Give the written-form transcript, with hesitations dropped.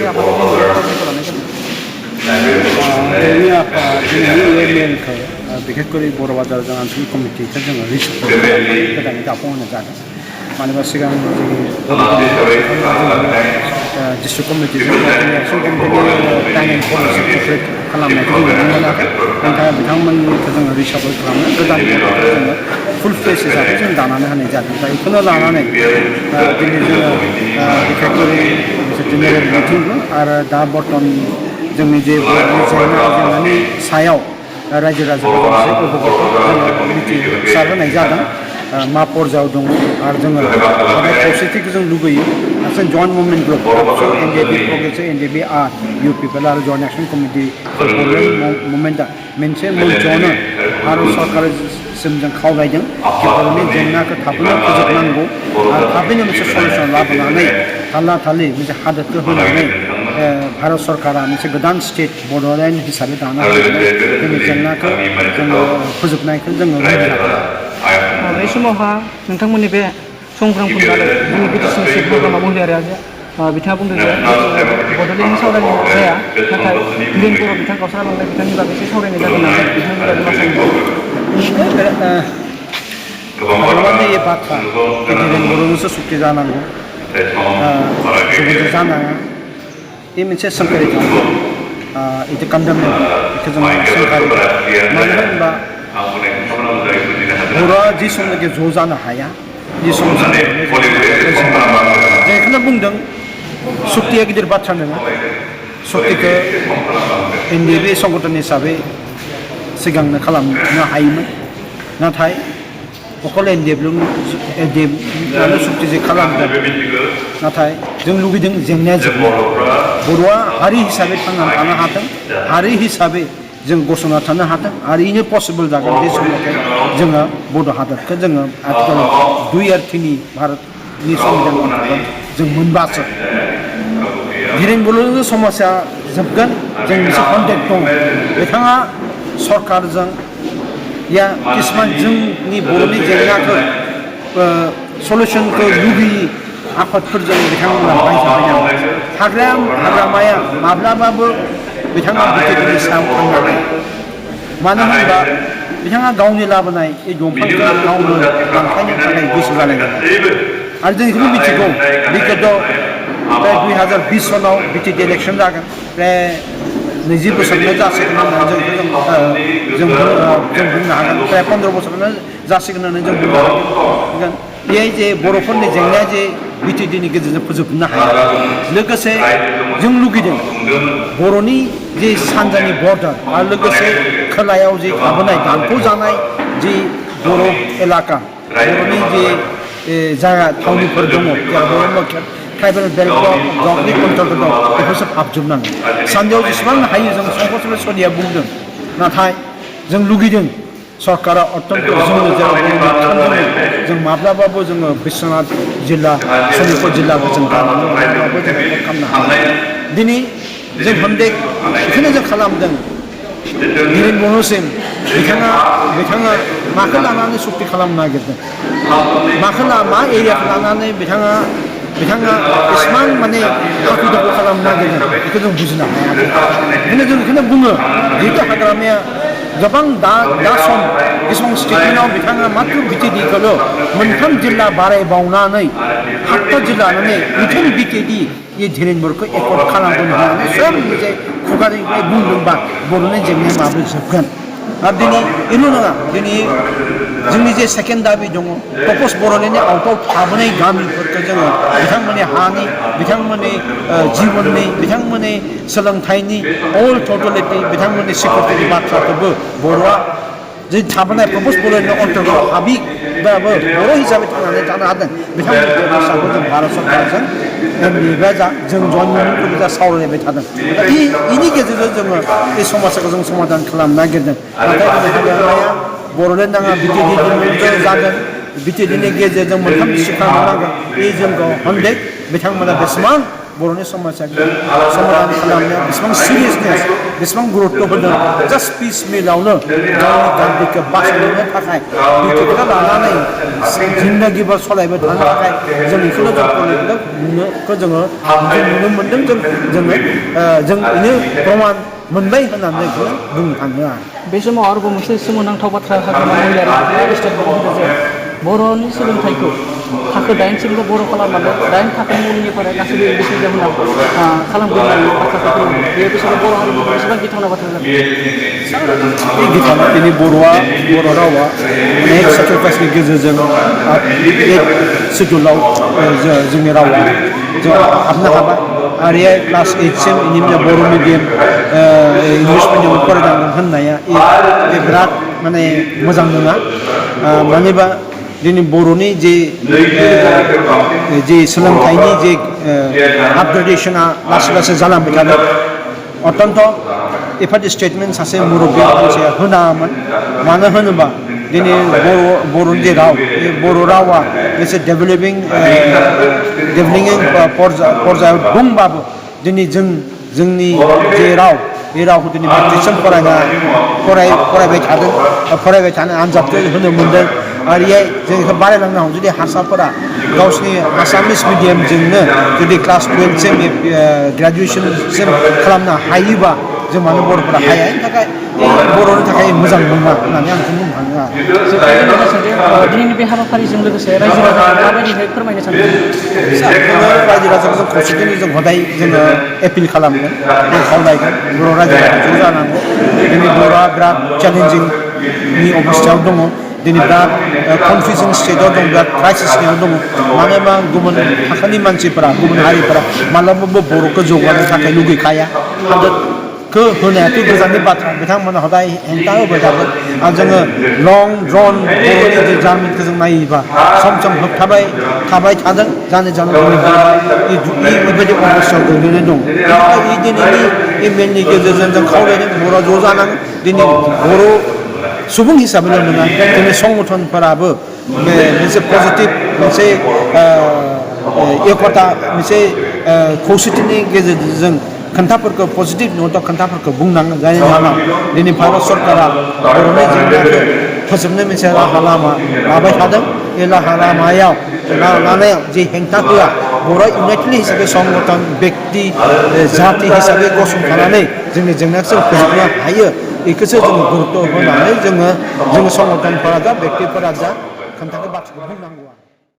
मोनसे आफादगिरि जोंनि आफा दिनैनि मेलखौ बिखेखकरि बर' बाजारजों आनसलिक कमिटिखौ जोङो रिसर्ट गोदानै दाफुंहोनाय जादों मानोबा सिगां जोंनि डिस्ट्रिक्ट कमिटिजों एक्सन कमिटिनि टाइम पलिसि कमप्लिट खालामनायखौ जों नुनो मोनाखै बेनि थाखाय बिथांमोनखौ जोङो रिसाफल खालामनो गोदान जोङो फुल फ्लेस हिसाबै जों दानानै होनाय जादों दा बेखौनो लानानै दिनै जोङो बिखेखकरि जेनेरेल मिटिंखौ आरो दा बर्तमान जोंनि जे जेंनानि सायाव रायजो राजाफोरखौ जोङो मिथिसार होनाय जादों मा पर्जायाव दङ आरो जोङो खौसेथिखौ जों लुबैयो जों joint movement group NDFB progressive NDFB R U people आरो जइन्ट एक्सन कमिटि मुभमेन्टआ मोनसे मोनसेयावनो भारत सरकारसिम जों खावलायदों कि बर'नि जेंनाखौ थाबैनो फोजोबनांगौ आरो थाबैनो मोनसे सलिउसन लाबोनानै थाल्ला थाल्लि मोनसे हादोरखौ होनानै भारत सरकारा मोनसे गोदान स्टेट बड'लेण्ड हिसाबै दाना होनानै जोंनि जेंनाखौ जोङो फोजोबनायखौ जोङो लुबैदों बे समावहा नोंथांमोननि बे संग्राम खुंनानै जोंनि बिटिसिनि चिफ हाग्रामा महिलारिया बिथाङा बुंदों जे बड'लेण्डनि सावरायनाय जाया नाथाय धीरेन बर' बिथां गावस्रालांनाय बिथांनि बागैसो सावरायनाय जागोन होननानै बिथांनि बागै मा सानो हाग्रामानि ये बाथ्रा धीरेन बर'जोंसो सुक्ति जानांगौ गुबुनजों जानाङा बे मोनसे सोंखारिथाव इट कन्डेमनेबल बेखौ जों सोंखारिथाव मानो होनबा बर'आ जि समनिखि ज' जानो हाया जि सम जों बेखौनो बुंदों सुक्तिया गिदिर बाथ्रा नङा सुक्तिखौ एनडिएफबि संगठन हिसाबै सिगांनो खालामनो हायोमोन नाथाय अकल एनडिएफआनो सुक्ति जे खालामदों नाथाय जों लुगैदों जेंनाया जोबनो बर'आ हारि हिसाबै थांनानै थानो हाथों हारि हिसाबै जों गसंना थानो हाथों आरो इनो पसिबल जागोन बे समावहाय जोङो बड' हादरखौ जोङो आथिखालाव 2 आरो 3 भारतनि संबिधान अन्थागोन जों मोनबासो धीरेन बर'जों समस्या जोबगोन जों मोनसे कन्टेक्ट दं बिथाङा सरकारजों या किसुमान जोंनि बर'नि जेंनाखौ सलिउसनखौ लुगैयै आफादफोरजों बिथांमोना बायजाबाय हाग्रामाया माब्लाबाबो बिथाङा बिटिआरनि सायाव थांनो हाया मानो होनोबा बिथाङा गावनि लाबोनाय बे दंफांखौ गावनो दानफायनो थाखाय गोसो जानाय नङा आरो जों बेखौनो मिथिगौ बिगत प्राय 2020 सनाव बिटिआर इलेक्सन जागोन प्राय 20 बोसोरनो जासिगोन होननानै जों बुंनो हागोन प्राय 15 बोसोरानो जासिगोन होननानै जों बुंनो हागोन बेहाय जे बर'फोरनि जेंनाया जे बिटिआरनि गेजेरजों फोजोबनो हाया लोगोसे जों लुगैदों बर'नि जे सानजानि बर्डार आरो लोगोसे खोलायाव जे थाबोनाय दानख' जानाय जे बर' एलाका बर'नि जे जायगा थावनिफोर दङ बर' ट्राइबेल बेल्ट ब्लकनि कन्ट्रल दं बेखौसो हाबजोबनांगौ सानजायाव जेसेबां हायो जों संकट सदिया बुंदों नाथाय जों लुगैदों सरकारा अत्यन्त जोंनो जेराव जों माब्लाबाबो जोङो बिश्वनाथ जिल्ला सनितपुर जिल्लाखौ जों गारनानै माब्लाबाबो जों खालामनो हाया दिनै जों कन्टेक्ट बेखौनो जों खालामदों धीरेन बर'सिम बिथाङा माखौ लानानै सुक्ति खालामनो नागिरदों मा एरियाखौ लानानै बिथाङा इसेबां माने हाखु दाखु खालामनो नागिरदों बेखौ जों बुजिनो हाया बेखायनो जों बेखौनो बुङो जिहेतु हाग्रामाया गोबां दा सम किसुमान स्टेटमेन्टआव बिथाङा मात्र बिटिआरखौल' मोनथाम जिल्ला बारायबावनानै 7टा जिल्ला लानानै उइथन बिटिआर ये धीरेन बर'खौ एकर्ड खालामगोन होननानै सोब मोनसे खुगानिफ्राय बुंदोंबा बर'नि जेंनाया माबोरै जोबगोन आरो दिनै बेल' नङा दिनै जोंनि जे सेकेन्ड दाबि दङ प्रप'ज बर'लेण्डनि आउटआव थाबोनाय गामिफोरखौ जोङो बिथांमोननि हानि बिथांमोननि जिबननि बिथांमोननि सोलोंथाइनि अल टटेलिटि बिथांमोननि सिकिउरिटिनि बाथ्राखौबो बर'आ जे थाबोनाय प्रप'ज बर'लेण्डनि अन्तर्गतआव हाबिबाबो बर' हिसाबै थांनानै थानो हादों बिथांमोननि बेबस्थाखौ जों भारत सरकारजों एनडिएफआ जों जइन्ट जा सावरायबाय थादों दा बेनि गेजेरजों जोङो बे समस्याखौ जों समाधान खालामनो नागिरदों नाथाय हाग्रामाया बर'लेण्ड नाङा बिटिआरनि जागोन बिटिआरनि गेजेरजों मोनथाम डिस्ट्रिक्ट खालामनांगोन बे जोंखौ कन्टेक्ट बिथांमोना बेसेबां बर'नि समाजारि समाधान खालामनायाव बेसेबां सिरियासनेस बेसेबां गुरुत्व होदों जास्ट पिस मिलावनो गावनि गान्धिखौ बासायनो थाखाय बिटिखौ लानानै जिन्दगि बा सलायबाय थानो थाखाय जों बेखौनो जों नुनो मोन्दों जों बेनो प्रमान मोनबाय होननानै बुंनो थाङो आरो बे समाव आरोबाव मोनसे सोमोनांथाव बाथ्रा हाग्रामा महिलारि स्टेटमेन्ट होदों जे बर'नि सोलोंथाइखौ थाखो 8सिमल' बर' खालामनानै 8 थाखोनि उननिफ्राय गासैबो इंलिस मिडियाम होनना खालामगोन होननानै बाथ्राखौ बुङो बे बिसोरो बर' हारिनि बेसेबां गिथावना बाथ्रा जादों बे गिथावना दिनै बर' रावा अनेक सेक्रिफाइसनि गेजेरजों सिडुलाव जोंनि रावा जों हाबनो हाबाय आरो क्लास 8सिम इनिफ्राय बर' मिडियाम इंलिस मिडियाम फरायनांगोन होननाया बिराद माने मोजां नङा मानोबा दिनै बर'नि जे सोलोंथाइनि जे आपग्रेडेसना लासै लासै जालांबाय थादों अत्यन्त बेबादि स्टेटमेन्ट सासे मुरब्बी मानसिया होनाङामोन मानो होनोबा दिनै बर'नि जे राव बे बर' रावा मोनसे डेभेलपिं पर्यायाव दंबाबो दिनै जोंनि जे राव बे रावखौ दिनै मेट्रिकसिम फरायबाय थानो आनजादखौ होनो मोन्दों आरो जों बेखौ बारायलांनो हागौ जुदि हारसाफोरा गावसिनि आसामिस मिडियामजोंनो जुदि क्लास 12सिम ग्रेजुवेसनसिम खालामनो हायोबा जों मानो बर'फोरा हाया बेनि थाखाय बर'नि थाखाय मोजां नङा होननानै आं बुंनो थाङो आरो दिनैनि बे हाबाफारिजों लोगोसे रायजो राजाखौ माबायदिहाय फोरमायनो सानदों रायजो राजाखौ खौसेथिनि जों हदाय जोङो एपिल खालामगोन जों खावलायगोन बर' रायजो राजा ज' जानांगौ दिनै बर'आ बिराद चेलेन्जिंनि अबस्थायाव दङ दिनै बिराद कनफिउजन स्टेटआव दं बिराद क्राइसिसनियाव दङ मानो होनबा गुबुन थाखोनि मानसिफोरा गुबुन हारिफोरा मालाबाबो बर'खौ जौगानो थाखाय लुगैखाया हादोरखौ होनायाथ' गोजाननि बाथ्रा बिथांमोना हदाय हेंथा होबाय थागोन आरो जोङो लं ड्रन बर'नि जे जारिमिनखौ जों नायोबा सम होबथाबाय थादों जानो बेबायदि अबस्थायाव गोग्लैनाय दं दिनैनि इमेलनि गेजेरजों जों खावलायदों बर'आ ज' जानांगौ दिनै बर' सुबुं हिसाबैल' नङा जोंनि संगठनफोराबो मोनसे पजिटिभ मोनसे एकता मोनसे खौसेथिनि गेजेरजों खोन्थाफोरखौ पजिटिभ नटआव खोन्थाफोरखौ बुंनांगोन जायनि जाहोनाव दिनै भारत सरकारा बर'नि जेंनाखौ फोजोबनो मोनसे राहा लामा लाबाय थादों बे राहा लानायाव जे हेंथा होआ बर' इउनाइटेड हिसाबै संगठन बेक्ति जाति हिसाबै गसंथानानै जोंनि जेंनाखौ जों फोजोबनो हायो बेखौसो जोङो गुरुत्व होनानै जोङो संगठनफोरा जा बेक्तिफोरा जा खोन्थाखौ बाथ्राखौ बुंनांगौ